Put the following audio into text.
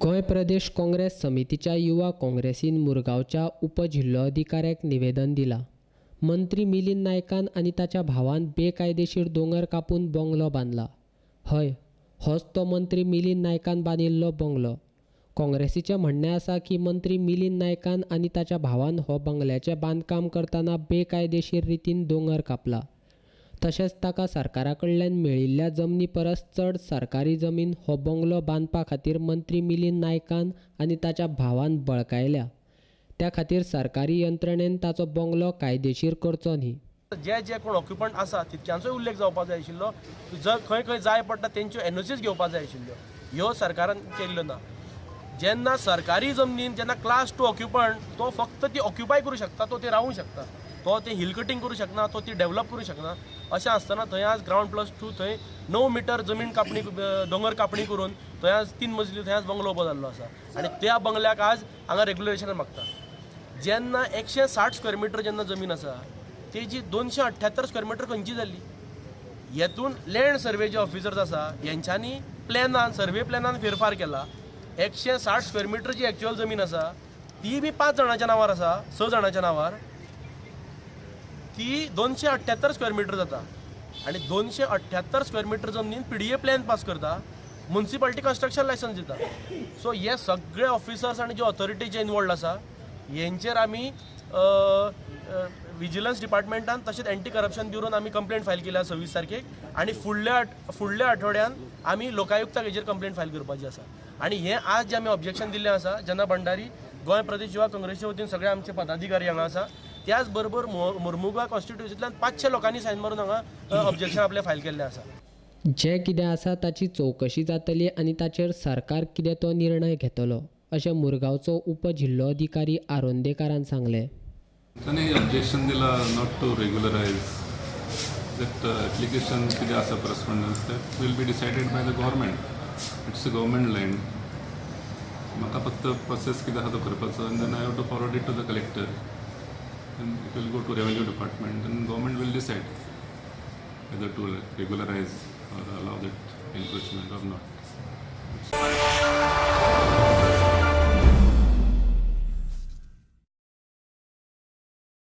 गोंय प्रदेश काँग्रेस समितीच्या युवा काँग्रेसीन मुरगांवच्या उपजिल्होधिकाऱ्याक निवेदन दिलां. मंत्री मिलिंद नायकान आनी ताच्या भावान बेकायदेशीर दोंगर कापून बंगलो बांदला. हय, होच तो मंत्री मिलिंद नायकान बांदिल्लो बंगलो. काँग्रेसीचें म्हणणें आसा की मंत्री मिलिंद नायकान आनी ताच्या भावान हो बंगल्याचें बांदकाम करतना बेकायदेशीर रितीन दोंगर कापला. तशेंच ताका सरकारा कडल्यान मेळिल्ल्या जमनी परस चड सरकारी जमीन हो बंगलो बांदपा खातीर मंत्री मिलिंद नायकान आनी ताच्या भावान बळकायल्या. त्या खातीर सरकारी यंत्रणेन ताचो बंगलो कायदेशीर करचो न्ही. जे जे कोण ऑक्युपंट आसा तितक्यांचोय उल्लेख जावपाक जाय आशिल्लो. जर खंय खंय जाय पडटा तेंच्यो एनओसीज घेवपाक जाय आशिल्ल्यो. ह्यो सरकारान केल्ल्यो ना. जेन्ना सरकारी जमनीन जेन्ना क्लास 2 ऑक्युपंट तो फक्त ती ऑक्युपाय करूं शकता, तो ते रावूं शकता, तो ते हिल कटींग करूं शकना, तो ती डेव्हलप करूं शकना. अशें आसतना थंय आज ग्रावंड +2 थंय 9 मिटर जमीन कापणी दोंगर कापणी करून थंय आज 3 मजली थंय आज बंगलो उबो जाल्लो आसा आनी त्या बंगल्याक आज हांगा रेग्युलेशन मागता. जेन्ना 160 स्क्वेअर मिटर जेन्ना जमीन आसा तेजी 278 स्क्वेअर मिटर खंयची जाली? हेतून लँड सर्वे जे ऑफिसर्स आसा हेंच्यांनी प्लॅनान सर्वे प्लॅनान फेरफार केला. 160 स्क्वेअर मिटर जी एक्च्युअल जमीन आसा ती बी 5 जाणांच्या नांवार आसा, 6 जाणांच्या नांवार, ती 278 स्क्वेअर मिटर जाता. आनी 278 स्क्वेअर मिटर जमनीन PDA plan पास करता, मुन्सिपालिटी कन्स्ट्रक्शन लायसन्स दिता. सो हे सगळे ऑफिसर्स आनी जे ऑथॉरिटी जे इनवॉल्ड आसा हेंचेर आमी विजिलन्स डिपार्टमेंटान तशेंच एंटी करप्शन ब्युरोन आमी कंप्लेंट फायल केल्या 26 तारखेक आनी फुडल्या आठवड्यान आमी लोकायुक्ताक हेजेर कंप्लेंट फायल करपाची आसा. आनी हें आज जें आमी ऑब्जेक्शन दिल्लें आसा, जेन्ना भंडारी गोंय प्रदेश युवा काँग्रेसच्या वतीन सगळे आमचे पदाधिकारी हांगा आसा, त्याच बरोबर मुरमुगांव कॉन्स्टिट्युएन्सींतल्यान 500 लोकांनी सायन मारून हांगा ऑब्जेक्शन आपलें फायल केल्लें आसा. जें कितें आसा ताची चवकशी जातली आनी ताचेर सरकार कितें तो निर्णय घेतलो अशें मुरगांवचो उपजिल्होधिकारी आरोंदेकारान सांगलें. ताणें ऑब्जेक्शन दिलां not to regularise that application कितें आसा correspondence that will be decided by the government. It's a government land. म्हाका फक्त प्रोसेस कितें आसा तो करपाचो आनी then I have to forward it to the collector and it will go to revenue department and government will decide whether to regularize or allow that encroachment or not.